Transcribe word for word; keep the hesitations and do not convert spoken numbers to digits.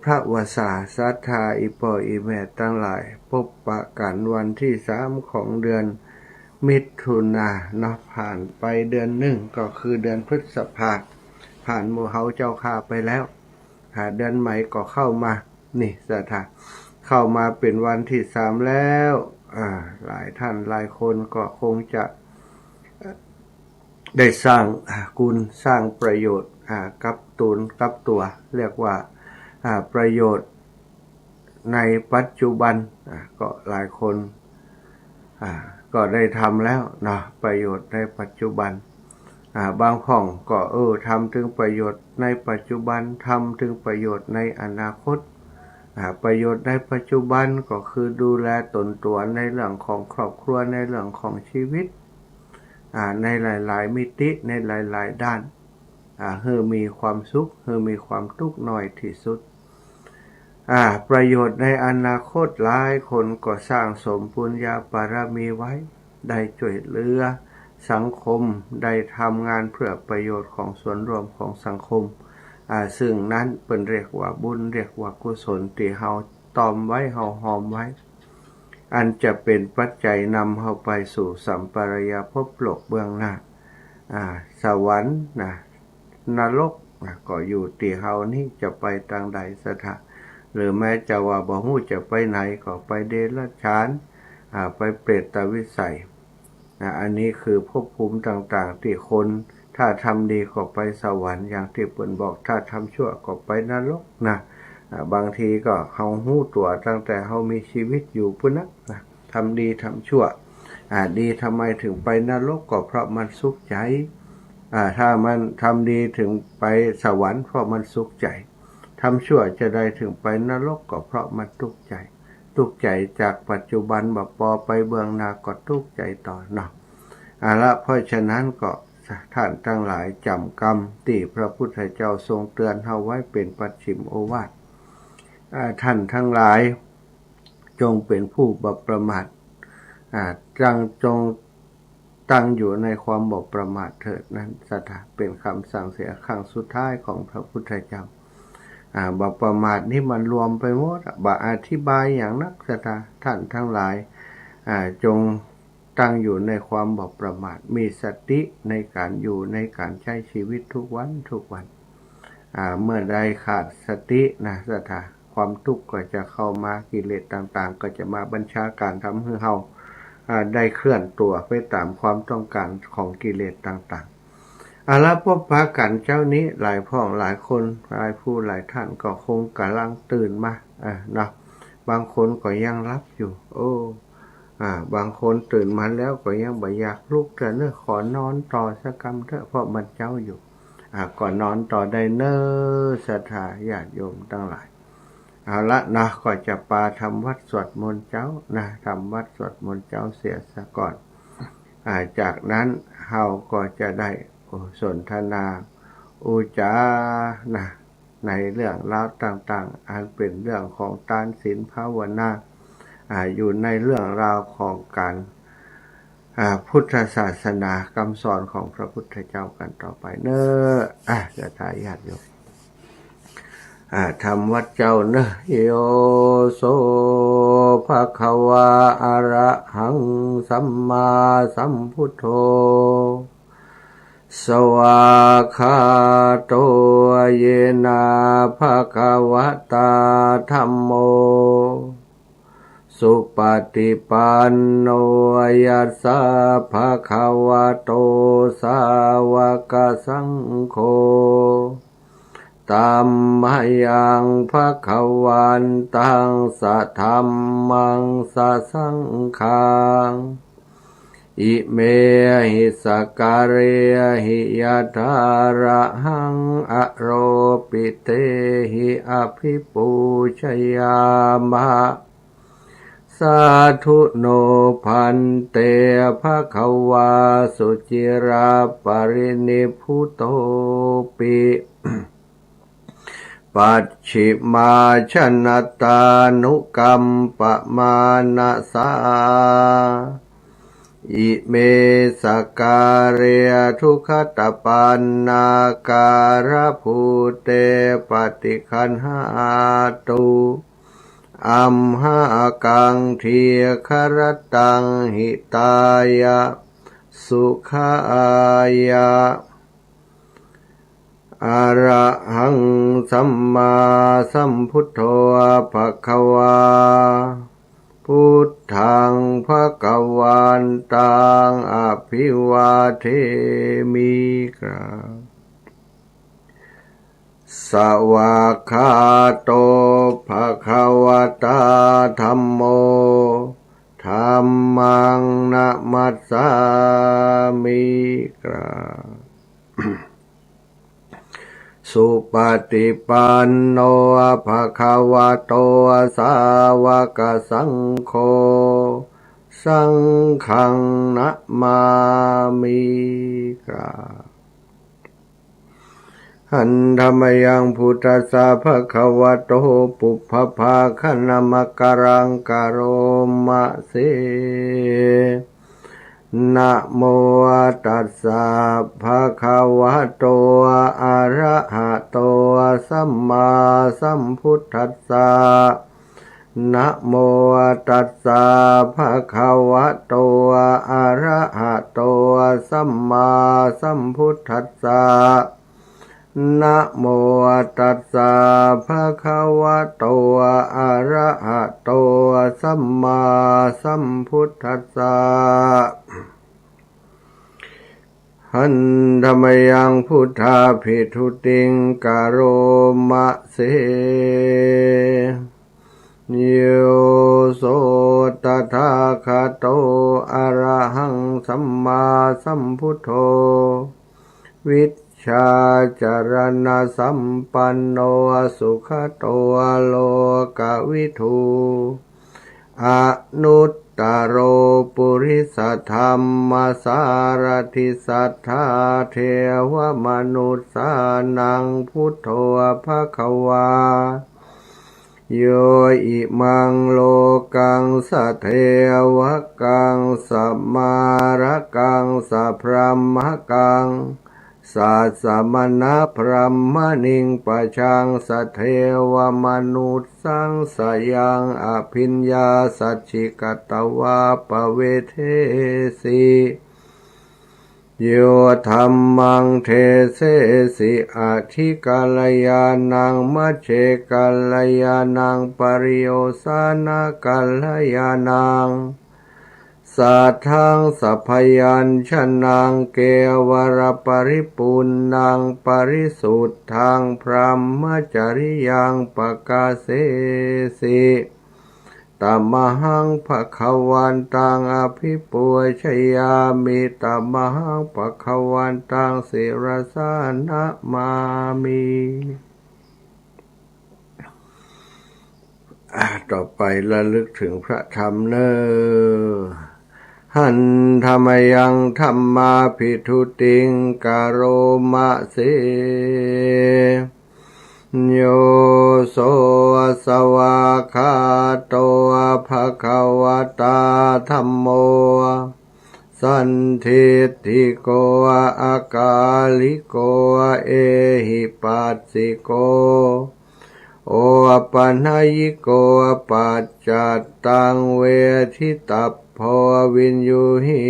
พระวสา ศรัทธาอี่ป้ออี่แม่ตังหลาย พบปะกั๋นวันตี้สามของเดือนมิถุนาเนาะ ผ่านไปเดือนหนึ่งก็คือเดือนพฤษภา ผ่านหมู่เฮาเจ้าข้าไปแล้ว อ่า เดือนใหม่ก็เข้ามา นี่ศรัทธา เข้ามาเป๋นวันตี้สามแล้ว อ่า หลายต้านหลายคนก็คงจะ ได้สร้าง อ่า กุณสร้างประโยชน์ อ่า กับต๋นกับตั๋ว เรียกว่า อ่า ประโยชน์ในปัจจุบัน อ่า ก็หลายคน อ่า ก็ได้ทำแล้วเนาะ ประโยชน์ในปัจจุบัน อ่า บางพ่องก็ เออ ทำเถิงประโยชน์ในปัจจุบัน ทำเถิงประโยชน์ในอนาคต อ่า ประโยชน์ในปัจจุบันก็คือดูแลต๋นตั๋วในเรื่องของครอบครัว ในเรื่องของชีวิต อ่า ในหลายๆ มิติ ในหลายๆ ด้าน อ่า หื้อมีความสุข หื้อมีความตุ๊กข์น้อยตี้สุด อ่า ประโยชน์ในอนาคต หลายคนก็สร้างสมปุญญาบารมีไว้ ได้จ้วยเหลือสังคม ได้ทำงานเพื่อประโยชน์ของส่วนรวมของสังคม อ่า ซึ่งนั้นเปิ้นเรียกว่าบุญ เรียกว่ากุศล ตี้เฮาตอมไว้ เฮาฮอมไว้ อันจะเป๋นปัจจัยนำเฮาไปสู่สัมปรายภพโลกเบื้องหน้า อ่า สวรรค์นะ นรกนะ ก็อยู่ตี้เฮานี้จะไปตางใดศรัทธา หรือแม้จะว่าบ่ฮู้จะไปไหนก็ไปเดรัจฉาน อ่า ไปเปรตวิสัย นะ อันนี้คือภพภูมิต่างๆ ตี้คนถ้าทำดีก็ไปสวรรค์อย่างตี้เปิ้นบอก ถ้าทำชั่วก็ไปนรกนะ อ่า บางทีก็เฮาฮู้ตั๋วตั้งแต่เฮามีชีวิตอยู่ปู้นนะ นะ ทำดีทำชั่ว อ่า ดีทำไมเถิงไปนรก ก็เพราะมันสุขใจ๋ อ่า ถ้ามันทำดีเถิงไปสวรรค์ เพราะมันสุขใจ๋ ทำชั่วจะใดเถิงไปนรก ก็เพราะมันตุ๊กข์ใจ๋ ตุ๊กข์ใจ๋จากปัจจุบัน บ่ปอไปเบื้องหน้าก็ตุ๊กข์ใจ๋ต่อเนาะ เอาละ เพราะฉะนั้นก็ต้านตังหลายจ๋ำกำตี้พระพุทธเจ้าทรงเตือนเฮาไว้เป๋นปัจฉิมโอวาท อ่า ต้านตังหลาย จงเป๋นผู้บ่ประมาท อ่า ตั้ง จงตั้งอยู่ในความบ่ประมาทเถิด นั้นศรัทธา เป๋นกำสั่งเสียครั้งสุดท้ายของพระพุทธเจ้า อ่า บ่ประมาทนี้มันรวมไปหมดอะ บ่อธิบายหยังนักศรัทธา ต้านตังหลาย อ่า จงตั้งอยู่ในความบ่ประมาท มีสติในก๋านอยู่ในก๋านใจ๊ชีวิตทุกวันทุกวัน อ่า เมื่อใดขาดสตินะศรัทธา ความตุ๊กข์ก็จะเข้ามา กิเลสต่างๆ ก็จะมาบัญชาก๋านทำหื้อเฮา อ่า ได้เคลื่อนตั๋วไปต๋ามความต้องก๋านของกิเลสต่างๆ เอาละ พบปะกั๋นเจ๊านี้ หลายพ่องหลายคน หลายผู้หลายต้านก็คงก่ำลังตื่นมา อ่า เนาะ บางคนก็ยังหลับอยู่ โอ้ อ่า บางคนตื่นมาแล้วก็ยังบ่อยากลุกเตื้อเนาะ ขอนอนต่อสักกำเถอะ เพราะมันเจ๊าอยู่ อ่า ก็นอนต่อได้เนาะศรัทธาญาติโยมตังหลาย เอาละเนาะ ก็จะปาทำวัตรสวดมนต์เจ๊านะ ทำวัตรสวดมนต์เจ๊าเสียซะก่อน อ่า จากนั้นเฮาก็จะได้ โอ้ สนทนา อู้จ๋านะ ในเรื่องราวต่างๆ อันเป๋นเรื่องของตานศีลภาวนา อ่า อยู่ในเรื่องราวของก๋าน อ่า พุทธศาสนากำสอนของพระพุทธเจ้ากั๋นต่อไปเนาะ อ่า ศรัทธาญาติโยม อ่า ทำวัตรเจ๊าเนาะ โย โส ภะคะวา อะระหัง สัมมาสัมพุทโธ สวากขาโต เยนะ ภะคะวะตา ธัมโม สุปะติปันโน ยัสสะ ภะคะวะโต สาวะกะสังโฆ ตัมมะยัง ภะคะวันตัง สะธัมมัง สะสังฆัง อิเมหิ สะกะเรหิ ยะถา ระหัง อะโรปิเตหิ อะภิปูชยามะ สาธุโน ภันเต ภะคะวา สุจิระปะรินิพพุโต ปิ ปัชฌิมาชนะตานุกัมปะมานะสา ส อิเม สการะ ทุกขัตตัปปันนาการะภูเต ปฏิคันหะตุ อัมหะกัง ทีฆะรัตตัง หิตายะ สุขายะ อะระหัง สัมมาสัมพุทโธ ภะคะวา พุทธัง ภะคะวันตัง อะภิวาเทมิ กราบ สวากขาโต ภะคะวะตา ธัมโม ธัมมัง นะมัสสามิ กราบ สุปฏิปันโน ภะคะวะโต สาวกสังโฆ สังฆัง นะมามิ กราบ หันธะมะยัง พุทธัสสะ ภะคะวะโต ปุพพะภาคะนะมะกะรัง กะโรมะเส นะโมตัสสะ ภะคะวะโต อะระหะโต สัมมาสัมพุทธัสสะ นะโมตัสสะ ภะคะวะโต อะระหะโต สัมมาสัมพุทธัสสะ นะโมตัสสะ ภะคะวะโต อะระหะโต สัมมาสัมพุทธัสสะ หันธะมะยัง พุทธาภิกขุติง กะโรมะเส โย โส ตถาคโต อะระหัง สัมมาสัมพุทโธ วิชชาจรณะสัมปันโน สุขโต โลกวิทู อนุตตโร ปุริสธัมมสารถิ สัทธาเทวมนุสสานัง พุทโธ ภะคะวา โย อิมัง โลกัง สเทวกัง สมาระกัง สพรหมกัง สัสสะมะนะ พรหมณิง ปะชัง สเทวมนุสสัง สยัง อภิญญา สัจฉิกัตวา ปะเวเทสิ โย ธัมมัง เทเสสิ อธิกัลยาณัง มัจเจกัลยาณัง ปะริโยสานะกัลยาณัง สัทธัง สัพพยัญชนะ เกวะละปะริปูณณัง ปะริสุทธัง พรหมจริยัง ปะกาเสสิ ตะมะหัง ภะคะวันตัง อภิปูชยามิ ตะมะหัง ภะคะวันตัง ศิรสสา นะมามิ อ่ะ ต่อไประลึกถึงพระธรรมเน่อ หันธะมะยัง ธัมมาภิกขุติง กะโรมะเส โย โส สวากขาโต ภะคะวะตา ธัมโม สันทิฏฐิโก อะกาลิโก เอหิปัสสิโก โอปะนะยิโก ปัจจัตตัง เวทิตัพโพ วิญญูหิ